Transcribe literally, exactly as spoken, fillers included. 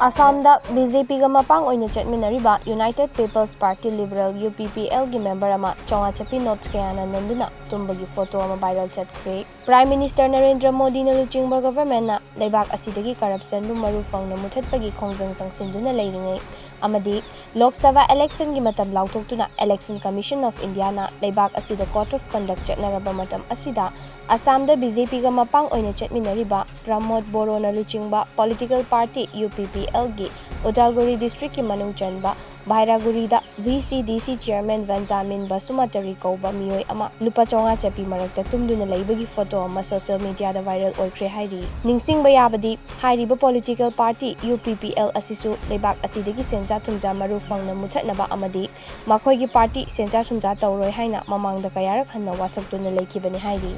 ꯑꯁꯥꯝꯗ B J ꯄꯤꯒ ꯃꯄꯥꯡ ꯑꯣꯏꯅ ꯆꯠꯃꯤꯟꯅꯔꯤꯕ United People's Party Liberal, U P P L, ꯒꯤ ꯃꯦꯝꯕꯔ ꯑꯃ ꯆꯣꯉꯥ ꯆꯞꯄꯤ ꯅꯣꯠꯁ ꯀꯌꯥꯅ ꯅꯟꯗꯨꯅ ꯇꯨꯝꯕꯒꯤ ꯐꯣꯇꯣ ꯑꯃ ꯚꯥꯏꯔꯦꯜ ꯆꯠꯈ꯭ꯔꯦ꯫ ꯄ꯭ꯔꯥꯏꯝ ꯃꯤꯅꯤꯁꯇꯔ ꯅꯔꯦꯟꯗ꯭ꯔ ꯃꯣꯗꯤꯅ ꯂꯨꯆꯤꯡꯕ ꯒꯚꯔꯟꯃꯦꯟꯠꯅ ꯂꯩꯕꯥꯛ ꯑꯁꯤꯗꯒꯤ ꯀꯔꯞꯁꯟꯕꯨ ꯃꯔꯨ ꯐꯪꯅ ꯃꯨꯊꯠꯄꯒꯤ ꯈꯣꯡꯖꯪ ꯆꯪꯁꯤꯟꯗꯨꯅ ꯂꯩꯔꯤꯉꯩ ꯑꯃꯗꯤ ꯂꯣꯛ ꯁꯚꯥ ꯏꯂꯦꯛꯁꯟꯒꯤ ꯃꯇꯝ ꯂꯥꯎꯊꯣꯛꯇꯨꯅ Election Commission of Indiaꯅ ꯂꯩꯕꯥꯛ ꯑꯁꯤꯗ Code of Conduct ꯆꯠꯅꯔꯕ ꯃꯇꯝ ꯑꯁꯤꯗ ꯑꯁꯥꯝꯗ ꯕꯤ ꯖꯦ ꯄꯤꯒ ꯃꯄꯥꯡ ꯑꯣꯏꯅ ꯆꯠꯃꯤꯟꯅꯔꯤꯕ ꯄ꯭ꯔꯃꯣꯗ ꯕꯣꯔꯣꯅ ꯂꯨꯆꯤꯡꯕ political party U P P L ꯒꯤ ꯎꯗꯥꯜꯒꯨꯔꯤ ꯗꯤꯁꯇ꯭ꯔꯤꯛꯀꯤ ꯃꯅꯨꯡ ꯆꯟꯕ ꯚꯥꯏꯔꯥꯒꯨꯔꯤꯗ V C D C chairman Benjamin Basumatary ꯀꯧꯕ ꯃꯤꯑꯣꯏ ꯑꯃ ꯂꯨꯄꯥ ꯆꯣꯉꯥ ꯆꯞꯄꯤ ꯃꯔꯛꯇ ꯇꯨꯝꯗꯨꯅ ꯂꯩꯕꯒꯤ ꯐꯣꯇꯣ ꯑꯃ ꯁꯣꯁꯤꯌꯦꯜ ꯃꯤꯗꯤꯌꯥꯗ ꯚꯥꯏꯔꯦꯜ ꯑꯣꯏꯈ꯭ꯔꯦ ꯍꯥꯏꯔꯤ꯫ ꯅꯤꯡꯁꯤꯡꯕ ꯌꯥꯕꯗꯤ, ꯍꯥꯏꯔꯤꯕ political party U P P L ꯑꯁꯤꯁꯨ ꯂꯩꯕꯥꯛ ꯑꯁꯤꯗꯒꯤ ꯁꯦꯟꯖꯥ ꯊꯨꯝꯖꯥ ꯃꯔꯨ ꯐꯪꯅ ꯃꯨꯊꯠꯅꯕ ꯑꯃꯗꯤ ꯃꯈꯣꯏꯒꯤ ꯄꯥꯔꯇꯤ ꯁꯦꯟꯖꯥ ꯊꯨꯝꯖꯥ ꯇꯧꯔꯣꯏ ꯍꯥꯏꯅ ꯃꯃꯥꯡꯗ ꯀꯌꯥꯔꯛ ꯍꯟꯅ ꯋꯥꯁꯛꯇꯨꯅ ꯂꯩꯈꯤꯕꯅꯤ ꯍꯥꯏꯔꯤ꯫